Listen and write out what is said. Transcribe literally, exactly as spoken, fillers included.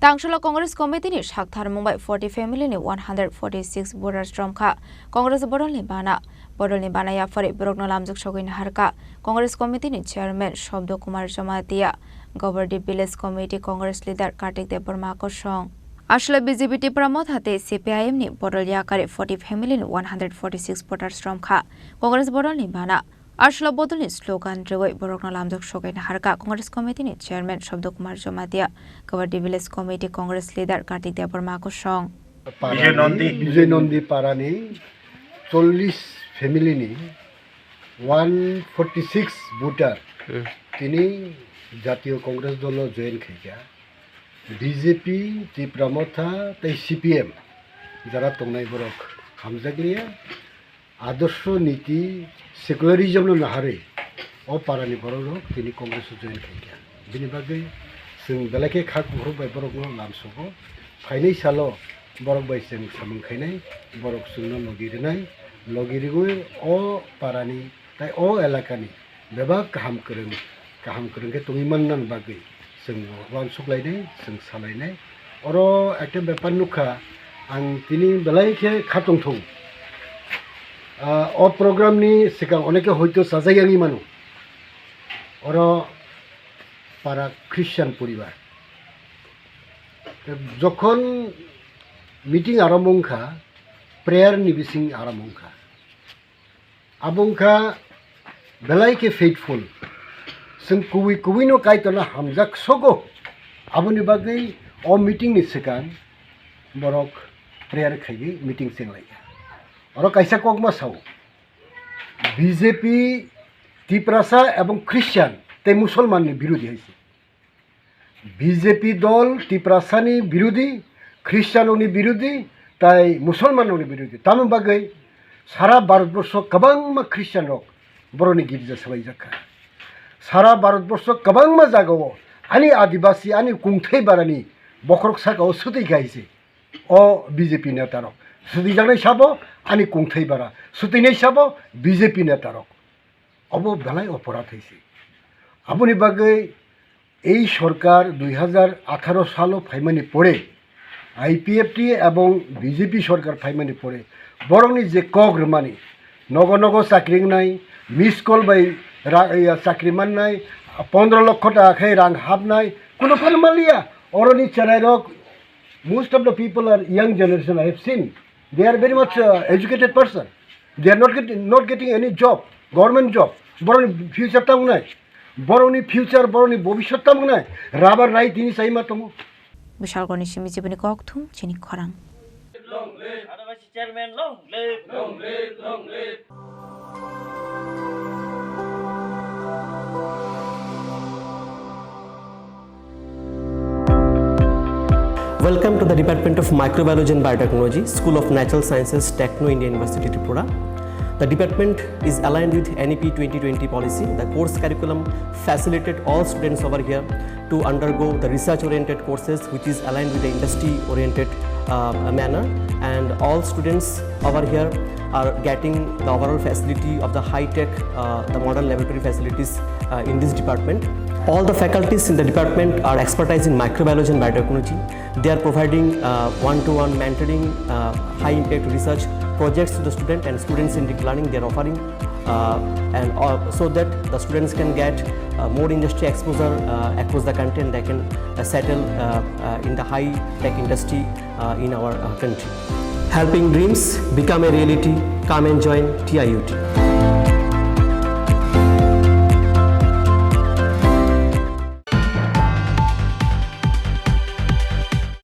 Tangsholo Congress Committee ni saktharmung bai forty family ni one hundred forty six voters romkha Congress bodol ni bana. Bodol ni bana yaphari borokno lamjak sogwi naharkha Congress Committee ni Chairman Shobdo Kumar Jamatia, Gobardi Village Committee Congress Leader Kartik Debbarma kosong. Aswlai B J P Tipra Motha tei C P I M ni bodol yakari forty family ni one hundred forty six voters romkha Congress bodol ni bana. Aswlai bodol ni slogan rwui borokno lamjak sogwi naharkha Congress Committee ni Chairman Shobdo Kumar Jamatia, Gobardi Village Committee Congress Leader Kartik Debbarma kosong. Bijoy Nandi. Bijoy Nandi parani chollish family ni one forty six voter Hmm. tini Jatiyo Congress dolo join khaikha. B J P, Tipra Motha tei C P M jara tongnai borok hamjakliya. Adorsho niti secularism no naharwi o parani borok rok tini Congress o join khaikha. Bini bagwi chwng belai khe kha kuphuruk bai borok no lamsogo. Phainai salo borok bai chwng samung khainai, borok chwngno logi rwnai, logi rwui o parani tei o elakani bebak kaham kwrwng, kaham kwrwng khe tongwi manna bagwi chwng uansuk lainai, chwng sa lainai. Oro ekta bepar nukha, ang tini belai khe kha tongthung. Ah, o program ni swkang oneke hoito sajak yangwi mano. Oro para Christian poribar. Jokhon meeting arambo wngkha, prayer ni bising arambo wngkha. Abo wngkha belai khe faithful. Chwng kubui kubui no Kaitorno hamjak sogo. Aboni bagwi o meeting ni swkang borok prayer khaiwi meeting chenglaikha. Oro kaisa kokma sao, B J P Tiprasa ebong Christian tei Musolman ni birodhi hai se. B J P dol Tiprasani birodhi, Christianrokni birodhi, tai Musolmanrokni birodhi. Tamoni bagwi sara Bharatborsho kwbangma Christianrok borokni girja salaijak kha. Sara Bharatborsho kwbangma jagao ani Adibasi, ani kungthai barani bokhorok sakao swtwi kha hai se o B J P netarok. Swtwijaknai sabo ani kungthai bara, swtwinai sabo B J P netarok. Obo belai oporadh hai se. Aboni bagwi ei sorkar dui hajar atharo salo phaimani pore, I P F T ebong B J P sorkar phaimani pore, borokni je kok rwmani, nogo nogo chakri wngnai, miss call bai ra-, ya, chakri mannai, pondro lokho taka khe rang hapnai, kuno phano manliya. Oroni cherairok, most of the people are young generation, I have seen. They are very much, uh, educated person. They are not getting, not getting any job, government job. Borokni future tamo wngnai? Borokni future, borokni bobiswt tamo wngnai? Rubber rai tini chai ma tongo. Bishalgorni simi jiboni kokthum chini khorang. Long live Adivasi chairman, long live. Long live, long live. Welcome to the Department of Microbiology and Biotechnology, School of Natural Sciences, Techno India University, Tripura. The department is aligned with N E P twenty twenty policy. The course curriculum facilitated all students over here to undergo the research-oriented courses, which is aligned with the industry-oriented, uh, manner. And all students over here are getting the overall facility of the high-tech, uh, the modern laboratory facilities, uh, in this department. All the faculties in the department are expertise in microbiology and biotechnology. They are providing, uh, one-to-one mentoring, uh, high-impact research projects to the student and student-centric learning they are offering, uh, and, uh, so that the students can get, uh, more industry exposure, uh, across the country, and they can, uh, settle, uh, uh, in the high-tech industry, uh, in our, uh, country. Helping dreams become a reality. Come and join T I U T.